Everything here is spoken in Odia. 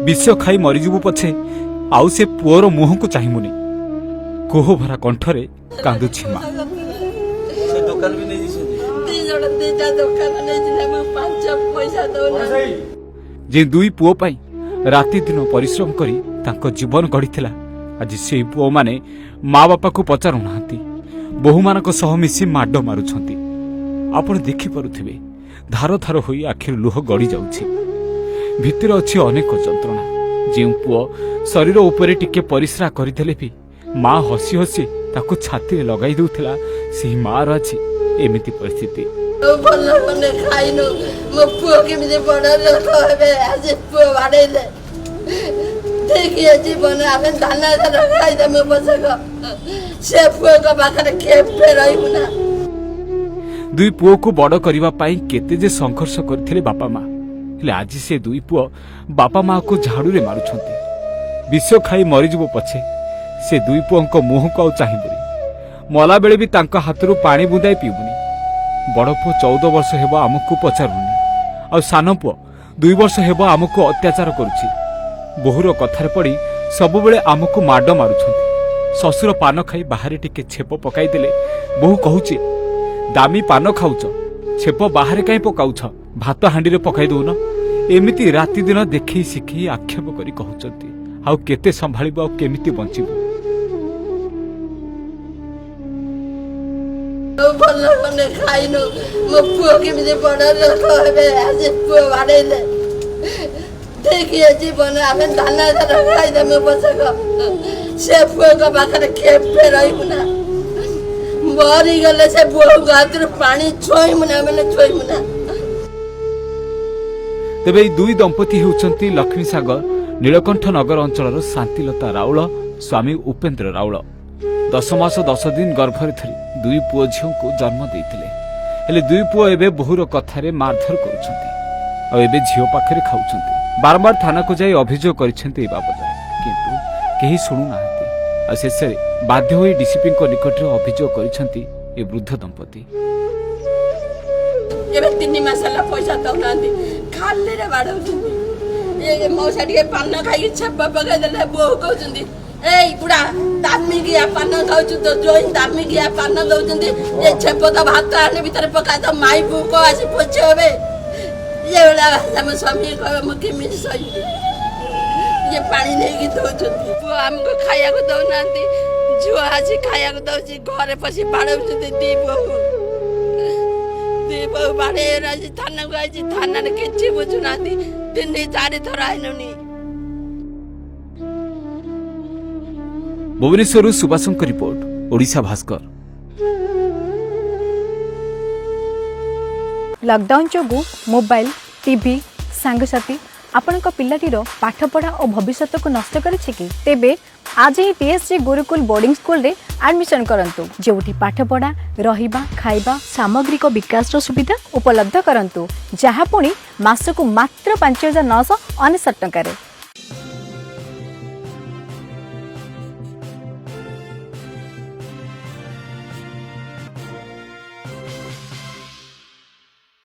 ବିଷ ଖାଇ ମରିଯିବୁ ପଛେ ଆଉ ସେ ପୁଅର ମୁହଁକୁ ଚାହିଁବୁନି। କୋହଭରା କଣ୍ଠରେ କାନ୍ଦୁଛି ମା। ସେ ଦୋକାନ ବି ନେଇଯାଇଛନ୍ତି। ଦି ଜଣ ଦିଟା ଦୋକାନ ନେଇଥିଲେ, ମୁଁ ପାଞ୍ଚ ପଇସା ଦଉନାହାନ୍ତି। ଯେ ଦୁଇ ପୁଅ ପାଇଁ ରାତି ଦିନ ପରିଶ୍ରମ କରି ତାଙ୍କ ଜୀବନ ଗଢ଼ିଥିଲା, ଆଜି ସେଇ ପୁଅମାନେ ମା ବାପାକୁ ପଚାରୁନାହାନ୍ତି, ବୋହୂମାନଙ୍କ ସହ ମିଶି ମାଡ଼ ମାରୁଛନ୍ତି। ଆପଣ ଦେଖିପାରୁଥିବେ, ଧାର ଧାର ହୋଇ ଆଖିରୁ ଲୁହ ଗଡ଼ି ଯାଉଛି। ଭିତରେ ଅଛି ଅନେକ ଯନ୍ତ୍ରଣା। ଯେଉଁ ପୁଅ ଶରୀର ଉପରେ ଟିକେ ପରିସ୍ରା କରିଦେଲେ ବି ମା ହସି ହସି ତାକୁ ଛାତିରେ ଲଗାଇ ଦେଉଥିଲା, ସେହି ମାର ଆଜି ଏମିତି ପରିସ୍ଥିତି। ଭଲ ମନେ ଖାଇନୁ। ମୋ ପୁଅ କେମିତି ବଡ ଲୋକ ହେବେ, ଆଜି ପୁଅ ବାଡେଇଲେ। ଠିକ ଏ ଜୀବନ ଆମେ ଧାନ ଧାନ ଖାଇଦେମୁ ପଛକ, ସେ ପୁଅଙ୍କ ପାଖରେ କେବେ ରହିବୁ ନା। ଦୁଇ ପୁଅକୁ ବଡ଼ କରିବା ପାଇଁ କେତେ ଯେ ସଂଘର୍ଷ କରିଥିଲେ ବାପା ମା, ହେଲେ ଆଜି ସେ ଦୁଇ ପୁଅ ବାପା ମାକୁ ଝାଡୁରେ ମାରୁଛନ୍ତି। ବିଷ ଖାଇ ମରିଯିବ ପଛେ ସେ ଦୁଇ ପୁଅଙ୍କ ମୁହଁକୁ ଆଉ ଚାହିଁବୁନି। ମଲାବେଳେ ବି ତାଙ୍କ ହାତରୁ ପାଣି ବୁନ୍ଦାଏ ପିଇବୁନି। ବଡ଼ ପୁଅ 14 ବର୍ଷ ହେବ ଆମକୁ ପଚାରୁନି, ଆଉ ସାନ ପୁଅ 2 ବର୍ଷ ହେବ ଆମକୁ ଅତ୍ୟାଚାର କରୁଛି। ବୋହୂର କଥାରେ ପଡ଼ି ସବୁବେଳେ ଆମକୁ ମାଡ଼ ମାରୁଛନ୍ତି। ଶ୍ୱଶୁର ପାନ ଖାଇ ବାହାରେ ଟିକେ ଛେପ ପକାଇଦେଲେ ବୋହୂ କହୁଛି, ଦାମୀ ପାନ ଖାଉଛ, ଛେପ ବାହାରେ କାହିଁ ପକାଉଛ, ଭାତ ହାଣ୍ଡିରେ ପକାଇ ଦଉନ। ଏମିତି ରାତି ଦିନ ଦେଖେଇ ଶିଖେଇ ଆକ୍ଷେପ କରି କହୁଛନ୍ତି। ଆଉ କେତେ ସମ୍ଭାଳିବୁ, ଆଉ କେମିତି ବଞ୍ଚିବୁ? ଭଲ ମନେ ଖାଇନୁ। ମୋ ପୁଅ କେମିତି ବଡ ଲୋକ ହେବେ, ଆଜି ପୁଅ ବାଡେଇଲେ। ଠିକ ଏ ଜୀବନ ଆମେ ଧାନ ଧାନ ଖାଇଦେମୁ ପଛକ, ସେ ପୁଅଙ୍କ ପାଖରେ କେବେ ରହିବୁ ନା। ମରିଗଲେ ସେ ବୋହୂଙ୍କ ହାତରୁ ପାଣି ଛୁଇଁବୁ ନା, ମାନେ ଛୁଇଁବୁ ନା। ତେବେ ଏହି ଦୁଇ ଦମ୍ପତି ହେଉଛନ୍ତି ଲକ୍ଷ୍ମୀସାଗର ନୀଳକଣ୍ଠ ନଗର ଅଞ୍ଚଳର ଶାନ୍ତିଲତା ରାଉଳ, ସ୍ୱାମୀ ଉପେନ୍ଦ୍ର ରାଉଳ। 10 ମାସ 10 ଦିନ ଗର୍ଭରେ ଧରି ଦୁଇ ପୁଅ ଝିଅଙ୍କୁ ଜନ୍ମ ଦେଇଥିଲେ। ହେଲେ ଦୁଇ ପୁଅ ଏବେ ବୋହୂର କଥାରେ ମାରଧର କରୁଛନ୍ତି, ଆଉ ଏବେ ଝିଅ ପାଖରେ ଖାଉଛନ୍ତି। ବାରମ୍ବାର ଥାନାକୁ ଯାଇ ଅଭିଯୋଗ କରିଛନ୍ତି ଏ ବାବଦରେ, କିନ୍ତୁ କେହି ଶୁଣୁନାହାନ୍ତି। ଆଉ ଶେଷରେ ବାଧ୍ୟ ହୋଇ ଡିସିପିଙ୍କ ନିକଟରେ ଅଭିଯୋଗ କରିଛନ୍ତି ଏ ବୃଦ୍ଧ ଦମ୍ପତି। ଏବେ 3 ମାସ ହେଲା ପଇସା ଦଉନାହାନ୍ତି, ଖାଲିରେ ବାଡଉଛନ୍ତି। ଏ ମଉସା ଟିକେ ପାନ ଖାଇକି ଛେପ ପକେଇଦେଲେ ବୋହୂ କହୁଛନ୍ତି, ଏଇ ବୁଢା ଦାମିକିଆ ପାନ ଖାଉଛୁ, ତୋ ଜୋଇଁ ଦାମିକିଆ ପାନ ଦଉଛନ୍ତି, ଏ ଛେପ ତ ଭାତ ହାଣ୍ଡି ଭିତରେ ପକାଇ ତ ମାଇ ବୋଉ ଆସି ପୋଛି ହେବେ। ଇଏ ଭଳିଆ ଭାଷା ମୋ ସ୍ୱାମୀ କହିବ, ମୁଁ କେମିତି ସହିବି? ଇଏ ପାଣି ନେଇକି ଦଉଛନ୍ତି। ପୁଅ ଆମକୁ ଖାଇବାକୁ ଦଉନାହାନ୍ତି, ଝିଅ ଆସି ଖାଇବାକୁ ଦଉଛି। ଘରେ ପଶି ବାଡଉଛନ୍ତି ଦି ବୋହୂ, ଦି ବୋହୂ ବାଡେଇ ଆସି ଥାନାକୁ ଆଇଛି। ଥାନାରେ କିଛି ବୁଝୁନାହାନ୍ତି, 3 4 ଥର ଆଇଲୁନି। ଭୁବନେଶ୍ୱରରୁ ସୁଭାଷଙ୍କ ରିପୋର୍ଟ, ଓଡ଼ିଶା ଭାସ୍କର। ଲକଡାଉନ ଯୋଗୁଁ ମୋବାଇଲ, ଟିଭି, ସାଙ୍ଗସାଥୀ ଆପଣଙ୍କ ପିଲାଟିର ପାଠପଢ଼ା ଓ ଭବିଷ୍ୟତକୁ ନଷ୍ଟ କରିଛି କି? ତେବେ ଆଜି ହିଁ ଟିଏସଜି ଗୁରୁକୁଲ ବୋର୍ଡିଂ ସ୍କୁଲରେ ଆଡମିସନ କରନ୍ତୁ, ଯେଉଁଠି ପାଠପଢ଼ା, ରହିବା, ଖାଇବା, ସାମଗ୍ରିକ ବିକାଶର ସୁବିଧା ଉପଲବ୍ଧ କରନ୍ତୁ, ଯାହା ପୁଣି ମାସକୁ ମାତ୍ର 5999 ଟଙ୍କାରେ।